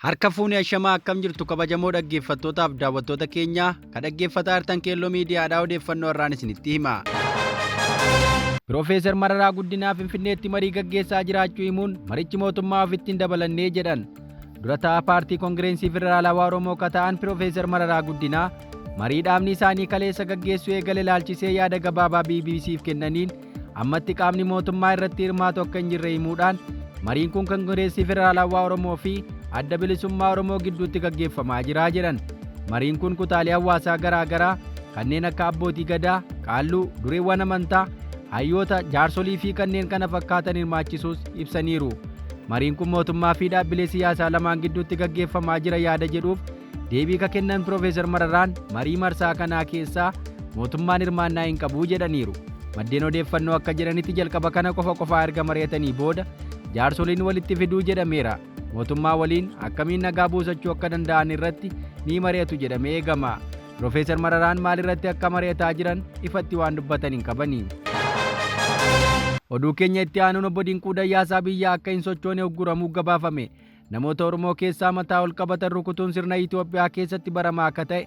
Harka fuunee ashamaa akkam jirtu kabajamoo dhaggeeffattootaaf daawwattoota keenya ka dhaggeeffataa jirtan Keelloo Miidiyaadhaa odeeffannoo irraan isinitti hima. Piroofeesar Mararaa Guddinaa Finfinneetti marii gaggeessaa jiraachuu himuun marichi mootummaa ofitti hin dabalannee jedhan. Dura taa'aa paartii Kongireensii Federaalawaa Oromoo ka ta'an Piroofeesar Mararaa Guddinaa marii dhaabni isaanii kaleessa gaggeessuu eegale ilaalchisee yaada gabaabaa BBCf kennaniin ammatti qaamni mootummaa irratti hirmaatu akka hin jirre himuudhaan mariin kun Kongireessii Federaalawaa Oromoo fi Adda Bilisummaa Oromoo gidduutti gaggeeffamaa jira jedhan. Mariin kun kutaalee hawaasaa garaa garaa kanneen akka abbootii gadaa, qaalluu, dureewwan amantaa, hayyoota, jaarsolii fi kanneen kana fakkaatan hirmaachisuus ibsaniiru. Mariin kun mootummaa fi dhaabbilee siyaasaa lamaan gidduutti gaggeeffamaa jira yaada jedhuuf deebii ka kennan Piroofeesar Mararaan marii marsaa kanaa keessaa mootummaan hirmaannaa hin qabu jedhaniiru. Maddeen odeeffannoo akka jedhanitti jalqaba kana qofa qofaa erga mari'atanii booda jaarsoliin walitti fiduu jedhameera. Mootummaa waliin akkamiin nagaa buusachuu akka danda'an irratti ni mari'atu jedhamee eegama. Piroofeesar Mararaan maalirratti akka mari'ataa jiran ifatti waan dubbatan hin qabani. Oduu keenya itti aanuun obbo Dinquu Dayyaasaa biyya akka hin sochoone ugguramuu gabaafame. Namoota Oromoo keessaa mataa ol qabatan rukutuun sirna Itoophiyaa keessatti baramaa akka ta'e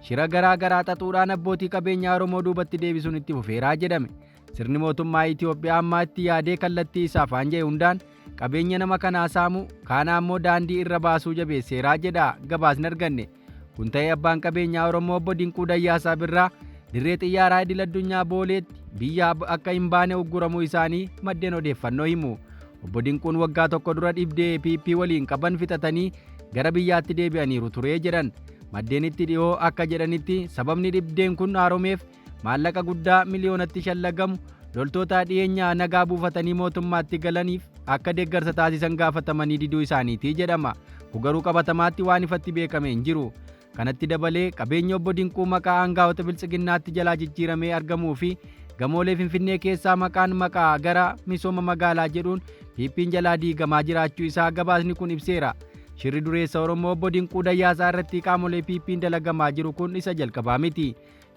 shira garaa garaa xaxuudhaan abbootii qabeenyaa Oromoo duubatti deebisuun itti fufeeraa jedhame. Sirni mootummaa Itoophiyaa ammaa itti yaadee kallattii isaaf aanja'e hundaan qabeenya nama kanaa saamuu, kaana ammoo daandii irra baasuu jabeesseeraa jedha gabaasni arganne. Kun ta'ee abbaan qabeenyaa Oromoo obbo Dinquu Dayyaasaa Birraa dirree xiyyaaraa idil addunyaa Booleetti biyya akka hin baane ugguramuu isaanii maddeen odeeffannoo himu. Obbo Dinquun waggaa tokko dura dhibdee PP waliin qaban fixatanii gara biyyaatti deebi'aniiru ture jedhan. Maddeen itti dhiyoo akka jedhanitti sababni dhibdeen kun haaromeef maallaqa guddaa miliyoonatti shallagamu loltoota dhiyeenyaa nagaa buufatanii mootummaatti galaniif akka deeggarsa taasisan gaafatamanii diduu isaaniiti jedhama. Kun garuu qabatamaatti waan ifatti beekame hin jiru. Kanatti dabalee qabeenyi obbo Dinquu maqaa aangaa'ota biltsiginnaatti jalaa jijjiiramee argamuu fi gamoolee Finfinnee keessaa maqaan maqaa gara misooma magaalaa jedhuun PP'n jalaa diigamaa jiraachuu isaa gabaasni kun ibseera. Shirri dureessa Oromoo obbo Dinquu Dayyaasaa irratti qaamolee PP'n dalagamaa jiru kun isa jalqabaa miti.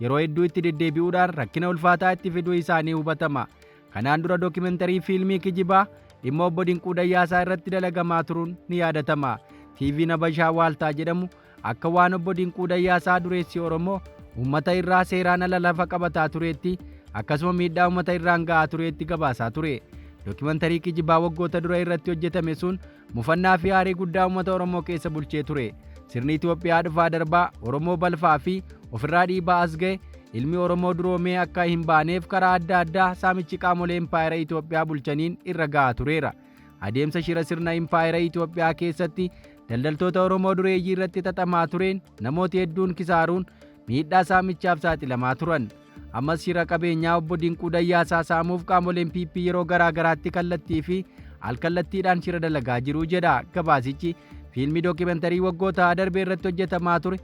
Yeroo hedduu itti deddeebi'uudhaan rakkina ulfaataa itti fiduu isaanii hubatama. Kanaan dura dookimantarii fiilmii kijibaa dhimma obbo Dinquu Dayyaasaa irratti dalagamaa turuun ni yaadatama. TV'n Habashaa Waaltaa jedhamu akka waan obbo Dinquu Dayyaasaa dureessi Oromoo uummata irraa seeraan ala lafa qabataa tureetti akkasuma miidhaa uummata irraan ga'aa tureetti gabaasaa ture. Dookimantarii kijibaa waggoota dura irratti hojjetame sun mufannaa fi aarii guddaa uummata Oromoo keessa bulchee ture. Sirni Itoophiyaa dhufaa darbaa Oromoo balfaa fi ofirraa dhiibaa as ga'e ilmi Oromoo duroomee akka hin baaneef karaa adda addaa saamichi qaamolee impaayera Itoophiyaa bulchaniin irra ga'aa tureera. Adeemsa shira sirna impaayera Itoophiyaa keessatti daldaltoota Oromoo dureeyyii irratti xaxamaa tureen namooti hedduun kisaaruun miidhaa saamichaaf saaxilamaa turan. Ammas shira qabeenyaa obbo Dinquu Dayyaasaa saamuuf qaamoleen PP yeroo garaa garaatti kallattii fi alkallattiidhaan shira dalagaa jiru jedha gabaasichi. Fiilmii dookimantarii waggoota darbe irratti hojjetamaa ture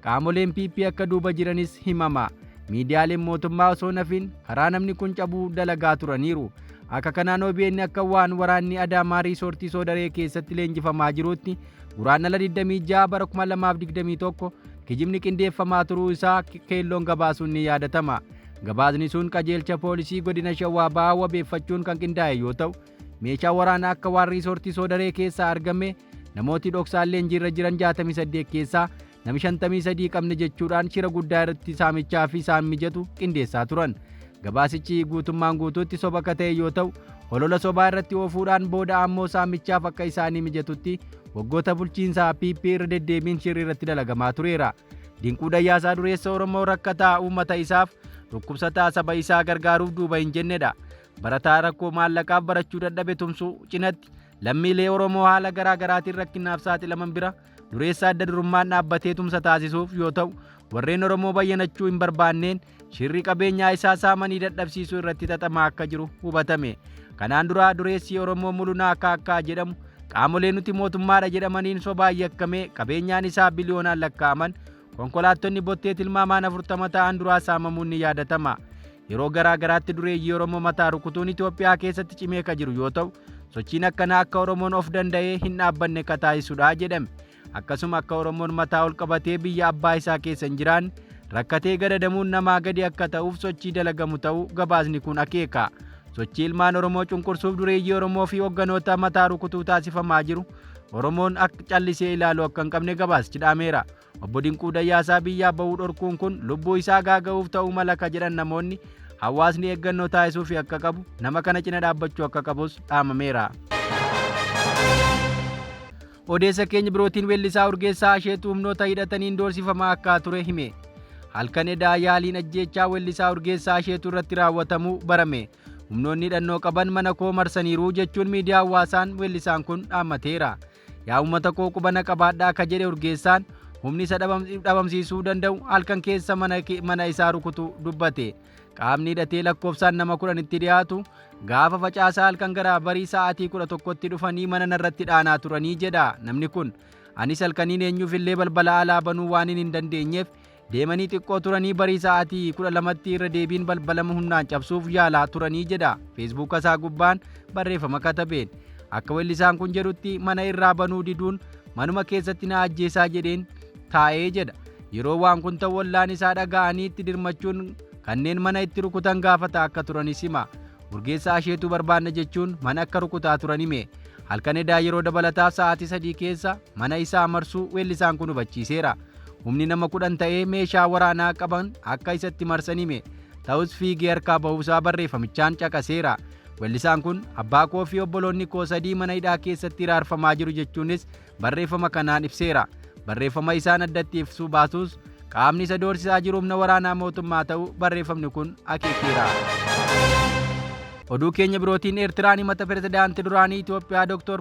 qaamoleen PP akka duuba jiranis himama. Miidiyaaleen mootummaa osoo nafin karaa namni kun cabuu dalagaa turaniiru. Akka kanaan OBN akka waan waraanni Adaamaa Riisoortii Soodaree keessatti leenjifamaa jiruutti Guraandhala 26 bara 2021 kijibni qindeeffamaa turuu isaa keelloon gabaasuun ni yaadatama. Gabaasni sun qajeelcha poolisii godina Shawaa Bahaa wabeeffachuun kan qindaa'e yoo ta'u, meeshaa waraanaa akka waan riisoortii Soodaree keessaa argame namooti dhoksaan leenjiirra jiran 68 keessaa nami 53 qabne jechuudhaan shira guddaa irratti saamichaa fi isaan mijatu qindeessaa turan. Gabaasichi guutummaan guutuutti soba akka ta'e yoo ta'u, holola sobaa irratti oofuudhaan booda ammoo saamichaaf akka isaanii mijatutti waggoota bulchiinsaa PP irra deddeebiin shirri irratti dalagamaa tureera. Dinquu Dayyaasaa dureessa Oromoo rakkataa uummata isaaf dhukkubsataa saba isaa gargaaruuf duuba hin jennedha. Barataa rakkoo maallaqaaf barachuu dadhabe tumsuu cinatti lammiilee Oromoo haala garaa garaatiin rakkinaaf saaxilaman bira dureessa adda durummaan dhaabbatee tumsa taasisuuf yoo ta'u, warreen Oromoo bayyanachuu hin barbaanneen shirri qabeenyaa isaa saamanii dadhabsiisuu irratti xaxamaa akka jiru hubatame. Kanaan dura dureessi Oromoo Mulunaa Kaakkaa jedhamu qaamolee nuti mootummaadha jedhamaniin sobaan yakkamee qabeenyaan isaa biliyoonaan lakkaa'aman konkolaattonni bottee tilmaamaan 40 ta'an duraa saamamuun ni yaadatama. Yeroo garaa garaatti dureeyyii Oromoo mataa rukutuun Itoophiyaa keessatti cimee ka jiru yoo ta'u, sochiin akkanaa akka Oromoon of danda'ee hin dhaabbanne ka taasisudha jedhame. Akkasuma akka Oromoon mataa ol qabatee biyya abbaa isaa keessa hin jiraanne rakkatee gadadamuun namaa gadi akka ta'uuf sochii dalagamu ta'uu gabaasni kun akeeka. Sochii ilmaan Oromoo cunqursuuf dureeyyii Oromoo fi hogganoota mataa rukutuu taasifamaa jiru Oromoon akka callisee ilaaluu akka hin qabne gabaasichi dhaameera. Obbo Dinquu Dayyaasaa biyyaa bahuu dhorkuun kun lubbuu isaa gaaga'uuf ta'uu mala ka jedhan namoonni hawaasni eeggannoo taasisuufi akka qabu nama kana cina dhaabbachuu akka qabus dhaamameera. Odeessa keenya birootiin weellisaa Urgeessaa Asheetuu humnoota hidhataniin doorsifamaa akka ture hime. Halkan edaa yaaliin ajjeechaa weellisaa Urgeessaa Asheetuu irratti raawwatamuu barame. Humnoonni hidhannoo qaban mana koo marsaniiru jechuun miidiyaa hawaasaan weellisaan kun dhaammateera. Yaa uummata koo quba na qabaadhaa akka jedhe Urgeessaan humni isa dhabamsiisuu danda'u halkan keessa mana isaa rukutu dubbate. Qaamni hidhatee lakkoofsaan nama 10tti dhiyaatu gaafa facaasaa halkan gara barii sa'aatii 11tti dhufanii mana narratti dhaanaa turanii jedha namni kun. Anis halkaniin eenyuuf illee balbala alaa banuu waan hin dandeenyeef deemanii xiqqoo turanii barii sa'aatii 12tti irra deebiin balbala humnaan cabsuuf yaalaa turanii jedha Feesbuuka isaa gubbaan barreeffama katabeen. Akka weellisaan kun jedhutti mana irraa banuu diduun manuma keessatti na ajjeesaa jedheen taa'ee jedha. Yeroo waan kun ta'u ollaan isaa dhaga'anii itti dirmachuun kanneen mana itti rukutan gaafata akka turanis hima. Urgeessaa Asheetuu barbaanna jechuun mana akka rukutaa turan hime. Halkan edaa yeroo dabalataaf sa'aatii 3 keessa mana isaa marsuu weellisaan kun hubachiiseera. Humni nama 10 ta'ee meeshaa waraanaa qaban akka isatti marsan hime. Ta'us fiigee harkaa bahuusaa barreeffamichaan caqaseera. Weellisaan kun abbaa koo fi obboloonni koo 3 mana hidhaa keessatti hiraarfamaa jiru jechuunis barreeffama kanaan ibseera. Barreeffama isaan addatti ibsuu baatus qaamni isa doorsisaa jiru humna waraanaa mootummaa ta'uu barreeffamni kun akeekeera. Oduu keenya birootiin Eertiraan himata pirezidaantii duraanii Itoophiyaa Dr.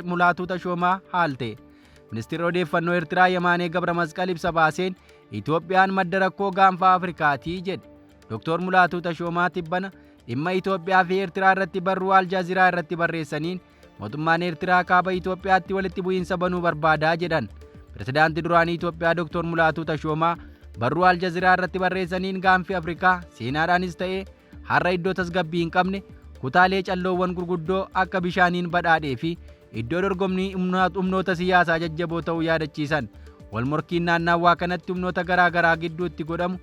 Mulaatuu Tashoomaa haalte. Ministeerri odeeffannoo Eertiraa Yemaanee Gabra Masqal ibsa baaseen Itoophiyaan madda rakkoo gaanfa Afrikaatii jedhe. Dr. Mulaatuu Tashoomaa tibbana dhimma Itoophiyaa fi Eertiraa irratti barruu Aljaziraa irratti barreessaniin mootummaan Eertiraa kaaba Itoophiyaatti walitti bu'iinsa banuu barbaadaa jedhan. Pirezidaantii duraanii Itoophiyaa Dr. Mulaatuu Tashoomaa barruu Aljaziraa irratti barreessaniin gaanfi Afrikaa seenaadhaanis ta'ee har'a iddoo tasgabbii hin qabne kutaalee calloowwan gurguddoo akka bishaaniin badhaadhee fi iddoo dorgommii humnoota siyaasaa jajjaboo ta'uu yaadachiisan. Walmorkiin naannawaa kanatti humnoota garaa garaa gidduutti godhamu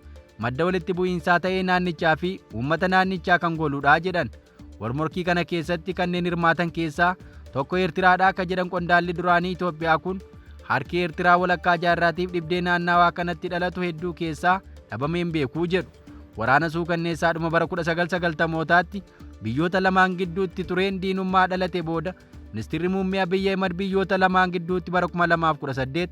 madda walitti bu'iinsaa ta'ee naannichaa fi uummata naannichaa kan gooludha jedhan. Walmorkii kana keessatti kanneen hirmaatan keessaa tokko Eertiraadha akka jedhan qondaalli duraanii Itoophiyaa kun harki Eertiraa walakkaa jaarraatiif dhibdee naannawaa kanatti dhalatu hedduu keessaa dhabameen beekuu jedhu. Waraana suukanneessaa dhuma bara 1990mootaatti biyyoota lamaan gidduutti tureen diinummaa dhalate booda ministeerri muummee Abiyyi Ahimad biyyoota lamaan gidduutti bara 2018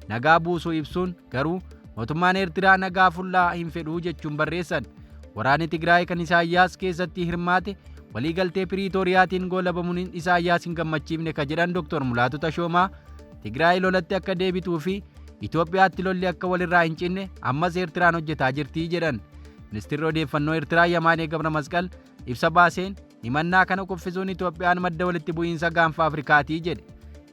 nagaa buusuu ibsuun garuu mootummaan Eertiraa nagaa fullaa hin fedhuu jechuun barreessan. Waraanni Tigraay kan Isaayyaas keessatti hirmaate waliigaltee Piriitooriyaatiin goolabamuun Isaayyaas hin gammachiifne ka jedhan Dr. Mulaatu Tashoomaa Tigraay lolatti akka deebituu fi Itoophiyaatti lolli akka walirraa hin cinne ammas Eertiraan hojjetaa jirti jedhan. Ministeerri odeeffannoo Eertiraa Yamaanee Gabra Masqal ibsa baaseen himannaa kana kuffisuun Itoophiyaan madda walitti bu'iinsa gaanfa Afrikaatii jedhe.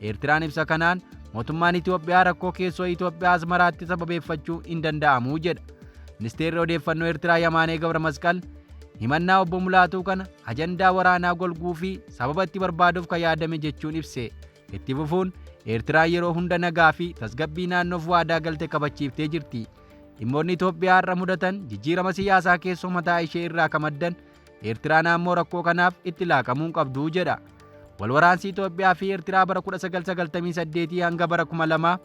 Eertiraan ibsa kanaan mootummaan Itoophiyaa rakkoo keessoo Itoophiyaa Asmaraatti sababeeffachuu hin danda'amu jedha. Ministeerri odeeffannoo Eertiraa Yamaanee Gabra Masqal himannaa obbo Mulaatuu kana ajandaa waraanaa golguu fi sababa itti barbaaduuf kan yaadame jechuun ibse. Itti fufuun Eertiraan yeroo hunda nagaa fi tasgabbii naannoof waadaa galte kabachiiftee jirti. Dhimmoonni Itoophiyaa har'a mudatan jijjiirama siyaasaa keessoo mataa ishee irraa kan maddan Eertiraan ammoo rakkoo kanaaf itti laaqamuu hin qabdu jedha. Walwaraansi Itoophiyaa fi Eertiraa bara 1998 hanga bara 2000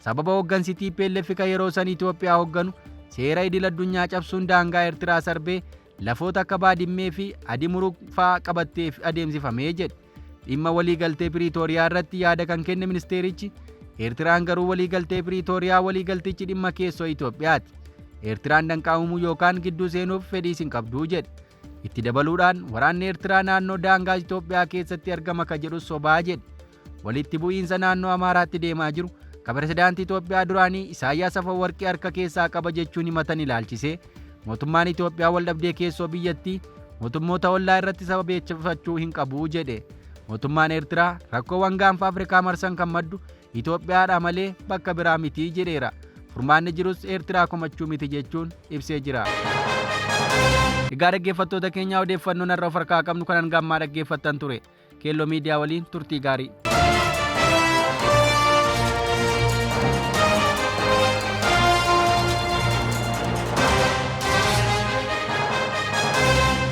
sababa hooggansi TPLF kan yeroo san Itoophiyaa hoogganu seera idil addunyaa cabsuun daangaa Eertiraa sarbee lafoota akka Baadimmee fi Adimuruk fa'aa qabattee adeemsifamee jedhe. Dhimma waliigaltee Piriitooriyaa irratti yaada kan kenne ministeerichi Eertiraan garuu waliigaltee Piriitooriyaa waliigaltichi dhimma keessoo Itoophiyaati. Eertiraan danqaa uumuu yookaan gidduu seenuuf fedhiis hin qabduu jedhe. Itti dabaluudhaan waraanni Eertiraa naannoo daangaa Itoophiyaa keessatti argama ka jedhus sobaa jedhe. Walitti bu'iinsa naannoo Amaaraatti deemaa jiru ka pirezidaantii Itoophiyaa duraanii Isaayyaas Afawarqii harka keessaa qaba jechuun himatan ilaalchisee mootummaan Itoophiyaa waldhabdee keessoo biyyattii mootummoota ollaa irratti sababeeffachuu hin qabu jedhe. Mootummaan Eertiraa rakkoowwan gaanfa Afrikaa marsan kan maddu Itoophiyaadha malee bakka biraa miti jedheera. Furmaanni jirus Eertiraa komachuu miti jechuun ibsee jira. Egaa dhaggeeffattoota keenyaa odeeffannoon har'a of harkaa qabnu kan hanga ammaa dhaggeeffattan ture. Keelloo Miidiyaa waliin turtii gaarii.